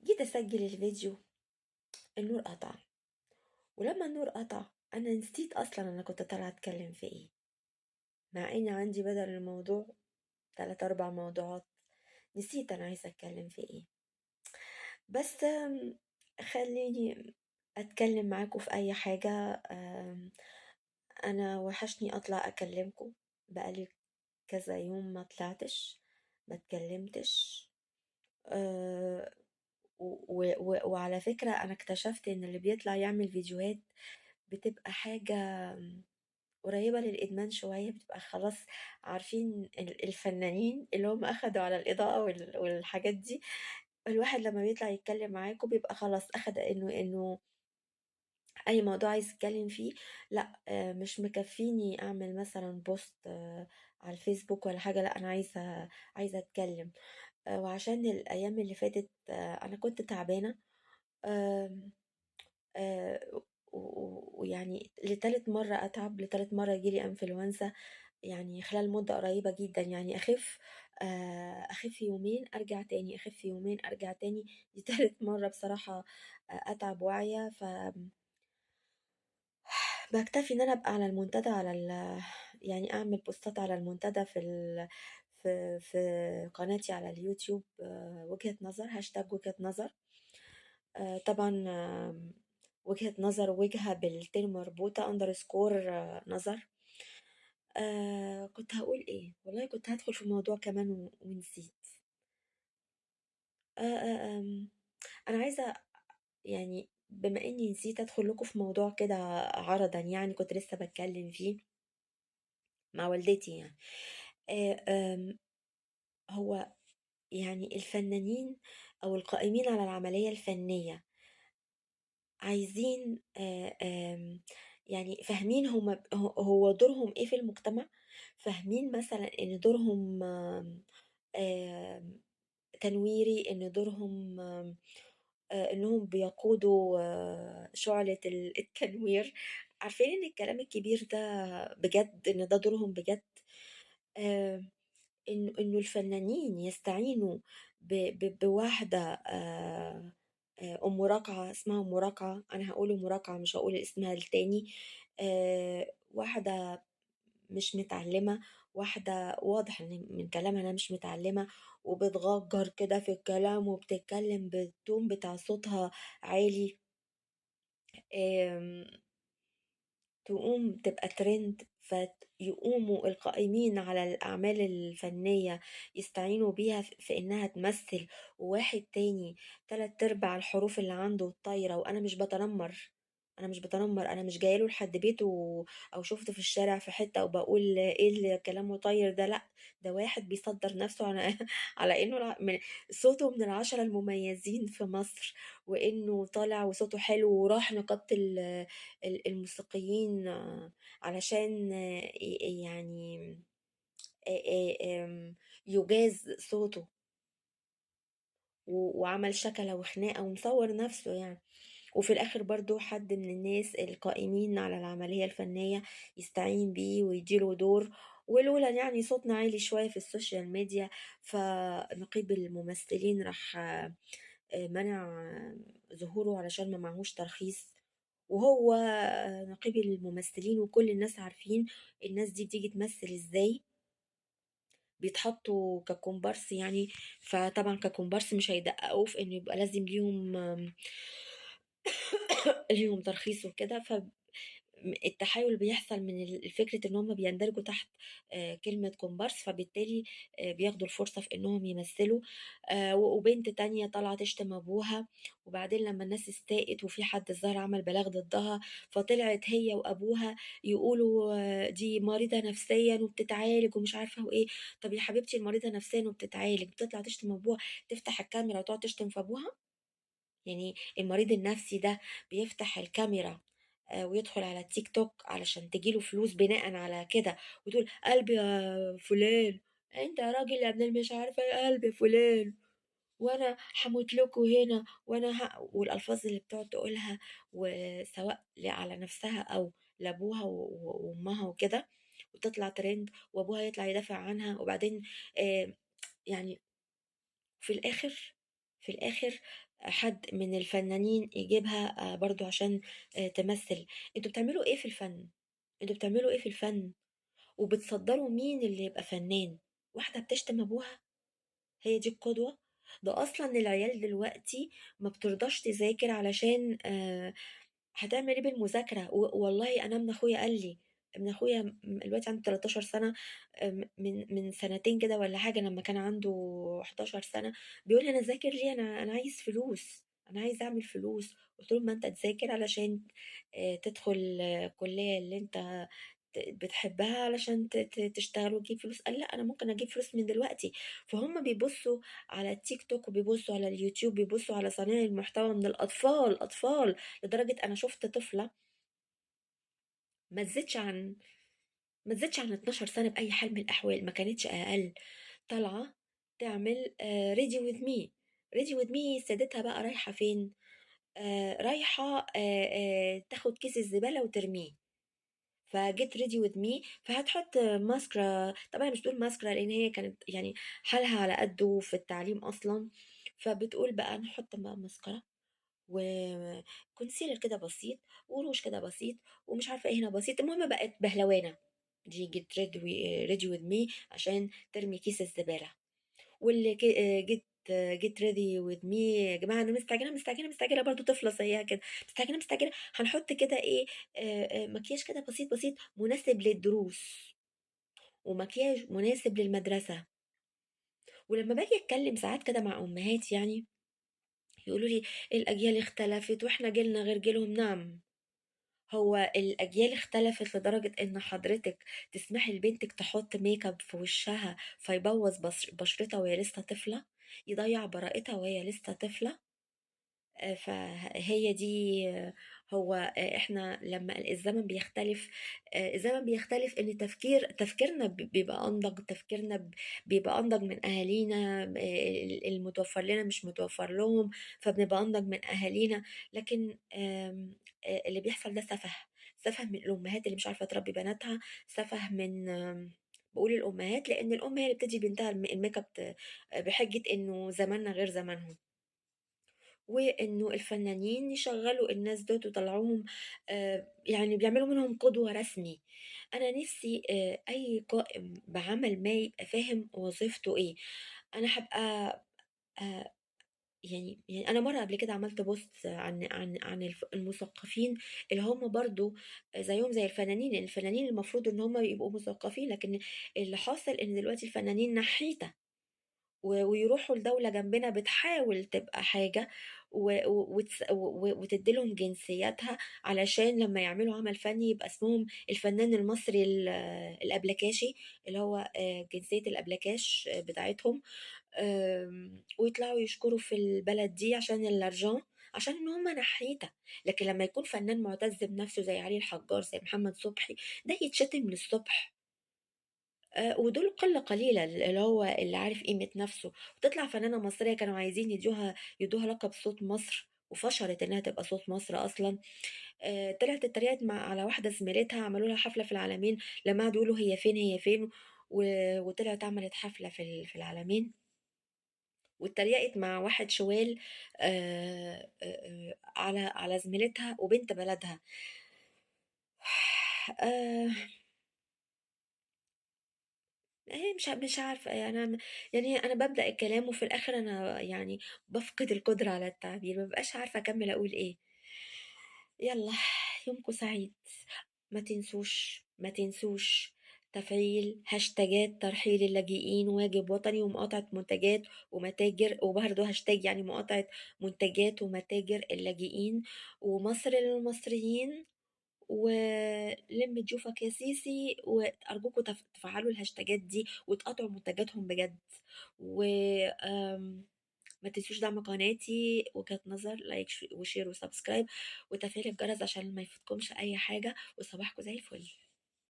جيت أسجل الفيديو النور قطع، ولما النور قطع أنا نسيت أصلا أنا كنت طالعة أتكلم في إيه، مع إن عندي بدل الموضوع 3-4 موضوعات، نسيت أنا عايزة أتكلم في إيه. بس خليني أتكلم معاكم في أي حاجة. أنا وحشني أطلع أكلمكم، بقالي كذا يوم ما طلعتش ما اتكلمتش. وعلى فكرة أنا اكتشفت إن اللي بيطلع يعمل فيديوهات بتبقى حاجة قريبة للإدمان شوية، بتبقى خلاص عارفين الفنانين اللي هم أخدوا على الإضاءة والحاجات دي. الواحد لما بيطلع يتكلم معاكم بيبقى خلاص أخد إنه أي موضوع عايز يتكلم فيه، لا، مش مكفيني أعمل مثلا بوست على الفيسبوك ولا حاجة، لا أنا عايزة أتكلم. وعشان الأيام اللي فاتت أنا كنت تعبانة، ويعني لتالت مرة أتعب، لتالت مرة يجيلي أنفلونزا، يعني خلال مدة قريبة جدا، يعني أخف يومين أرجع تاني، أخف يومين أرجع تاني، دي تالت مرة بصراحة، أتعب واعية. ف بكتفي إن أنا أبقى على المنتدى، على يعني أعمل بوستات على المنتدى في قناتي على اليوتيوب، وجهة نظر، هاشتاج وجهة نظر. طبعا، وجهة نظر وجهة بالتين مربوطة underscore، نظر. كنت هقول إيه؟ والله كنت هدخل في موضوع كمان ونسيت. أنا عايزة بما إني نسيت أدخل لكم في موضوع كده عرضا، كنت لسه بتكلم فيه مع والدتي. هو الفنانين أو القائمين على العملية الفنية عايزين، فاهمين هو دورهم إيه في المجتمع، فاهمين مثلا إن دورهم، تنويري، إن دورهم، إنهم بيقودوا، شعلة التنوير، عارفين إن الكلام الكبير ده بجد، إن ده دورهم بجد. إنه الفنانين يستعينوا بواحدة، أم رقعة، اسمها أم رقعة، أنا هقول أم رقعة مش هقول اسمها التاني، واحدة مش متعلمة، واحدة واضح إن من كلامها إنها مش متعلمة، وبتغجر كده في الكلام وبتتكلم بالتون بتاع صوتها عالي، تقوم تبقى ترند، فيقوموا القائمين على الأعمال الفنية يستعينوا بيها في إنها تمثل، وواحد تاني 3/4 الحروف اللي عنده طايرة. وأنا مش بتنمر، أنا مش بتنمر، أنا مش جاية له لحد بيته أو شفته في الشارع في حتة وبقول إيه اللي كلامه طاير ده، لأ، ده واحد بيصدر نفسه على إنه صوته من 10 المميزين في مصر، وإنه طالع وصوته حلو وراح نقابة الموسيقيين علشان يجاز صوته، وعمل شكلة وخناقة ومصور نفسه. وفي الآخر برضو حد من الناس القائمين على العملية الفنية يستعين بيه ويديله دور، ولولا صوتنا عالي شوية في السوشيال ميديا فنقيب الممثلين راح، منع ظهوره علشان ما معهوش ترخيص، وهو نقيب الممثلين وكل الناس عارفين الناس دي بتيجي تمثل ازاي، بيتحطوا ككومبارس يعني، فطبعا ككومبارس مش هيدققوا في انه يبقى لازم ليهم ترخيص وكده. فالتحايل بيحصل من فكرة ان هم بيندرجوا تحت، كلمة كومبارس، فبالتالي، بياخدوا الفرصة في انهم يمثلوا. وبنت تانية طالعة تشتم ابوها، وبعدين لما الناس استاءت وفي حد الظاهر عمل بلاغ ضدها، فطلعت هي وابوها يقولوا، دي مريضة نفسيا وبتتعالج ومش عارفة وايه. طب يا حبيبتي المريضة نفسيا وبتتعالج بتطلع تشتم ابوها، تفتح الكاميرا وتقعد تشتم في ابوها؟ المريض النفسي ده بيفتح الكاميرا، ويدخل على التيك توك علشان تجيله فلوس بناء على كده، وتقول قلبي يا فلان، انت يا راجل يا ابن مش عارفه ايه، قلبي فلان، وانا هموت لكم هنا، وانا والالفاظ اللي بتقعد تقولها، وسواء على نفسها او لابوها وامها وكده، وتطلع ترند وابوها يطلع يدافع عنها، وبعدين في الاخر، في الآخر حد من الفنانين يجيبها برضو عشان تمثل. انتوا بتعملوا ايه في الفن؟ انتوا بتعملوا ايه في الفن؟ وبتصدروا مين اللي يبقى فنان؟ واحدة بتشتم أبوها، هي دي القدوة؟ ده أصلا العيال دلوقتي ما بترضاش تذاكر علشان هتعمل ايه بالمذاكرة؟ والله أنا ابن أخويا قال لي، ابن أخويا دلوقتي عنده 13 سنة، من سنتين كده ولا حاجة، لما كان عنده 11 سنة، بيقول لي أنا ذاكر ليه؟ أنا عايز فلوس، أنا عايز أعمل فلوس. قلت له ما أنت تذاكر علشان تدخل الكلية اللي أنت بتحبها علشان تشتغل وتجيب فلوس. قال لا، أنا ممكن أجيب فلوس من دلوقتي. فهم بيبصوا على التيك توك وبيبصوا على اليوتيوب، بيبصوا على صانعي المحتوى من الأطفال، أطفال، لدرجة أنا شفت طفلة ما تزيدش عن 12 سنة بأي حال من الأحوال، ما كانتش أقل، طالعة تعمل ready with me. ready with me سادتها بقى رايحة فين؟ رايحة تاخد كيس الزبالة وترميه. ف get ready with me، فهتحط ماسكرا، طبعا مش بتقول ماسكرا لان هي كانت يعني حالها على قده في التعليم اصلا، فبتقول بقى نحط ماسكرا و concealer كده بسيط وروج كده بسيط ومش عارفه ايه هنا بسيط. المهم بقت بهلوانه دي get ready with me عشان ترمي كيس الزباله. واللي get ready with me يا جماعه انا مستعجله مستعجله مستعجله، برضو طفله زيها كده مستعجله مستعجله، هنحط كده ايه مكياج كده بسيط بسيط مناسب للدروس ومكياج مناسب للمدرسه. ولما باجي اتكلم ساعات كده مع امهات يعني يقولوا لي الاجيال اختلفت واحنا جيلنا غير جيلهم. نعم، هو الأجيال اختلفت لدرجة إن حضرتك تسمحي لبنتك تحط make up في وشها فيبوظ بشرتها وهي لسه طفلة، يضيع براءتها وهي لسه طفلة. فهي دي هو احنا لما الزمن بيختلف، الزمن بيختلف ان تفكيرنا بيبقى انضج، تفكيرنا بيبقى انضج من اهالينا، المتوفر لنا مش متوفر لهم، فبنبقى انضج من اهالينا. لكن اللي بيحصل ده سفه، سفه من الامهات اللي مش عارفه تربي بناتها، سفه من بقول الامهات لان الام هي اللي بتدي بنتها ال make up بحجه انه زماننا غير زمانهم، وانه الفنانين يشغلوا الناس دول وطلعوهم يعني بيعملوا منهم قدوة رسمي. انا نفسي اي قائم بعمل ما يبقى فاهم وظيفته ايه. انا هبقى يعني انا مرة قبل كده عملت post عن المثقفين اللي هم برضو زيهم زي الفنانين، لان الفنانين المفروض ان هم يبقوا مثقفين، لكن اللي حاصل ان دلوقتي الفنانين نحيتة ويروحوا لدولة جنبنا بتحاول تبقى حاجة وتديلهم جنسياتها علشان لما يعملوا عمل فني يبقى اسمهم الفنان المصري الأبلكاشي اللي هو جنسية الأبلكاش بتاعتهم، ويطلعوا يشكروا في البلد دي عشان الأرجان، عشان ان هم نحيتة. لكن لما يكون فنان معتز بنفسه زي علي الحجار زي محمد صبحي، ده يتشتم للصبح. ودول قلة قليلة اللي هو اللي عارف قيمة نفسه. وتطلع فنانة مصرية كانوا عايزين يدوها لقب صوت مصر، وفشلت انها تبقى صوت مصر اصلا. طلعت اتريقت على واحدة زميلتها، عملوا لها حفلة في العالمين لما قعدوا يقولوا هي فين هي فين، وطلعت عملت حفلة في العالمين، واتريقت مع واحد شوال على زميلتها وبنت بلدها. هي مش عارفة، يعني أنا ببدأ الكلام وفي الآخر أنا يعني بفقد القدرة على التعبير، ما ببقاش عارفة أكمل أقول إيه. يلا يومكم سعيد، ما تنسوش تفعيل هاشتاجات ترحيل اللاجئين واجب وطني، ومقاطعة منتجات ومتاجر، وبرضه هاشتاج يعني مقاطعة منتجات ومتاجر اللاجئين، ومصر للمصريين، ولم تشوفك يا سيسي. وأرجوكوا تفعلوا الهاشتاجات دي وتقاطعوا منتجاتهم بجد. و ما تنسوش دعم قناتي وجهة نظر، like و share و subscribe وتفعيل الجرس عشان ما يفوتكمش أي حاجة. وصباحكم زي الفل.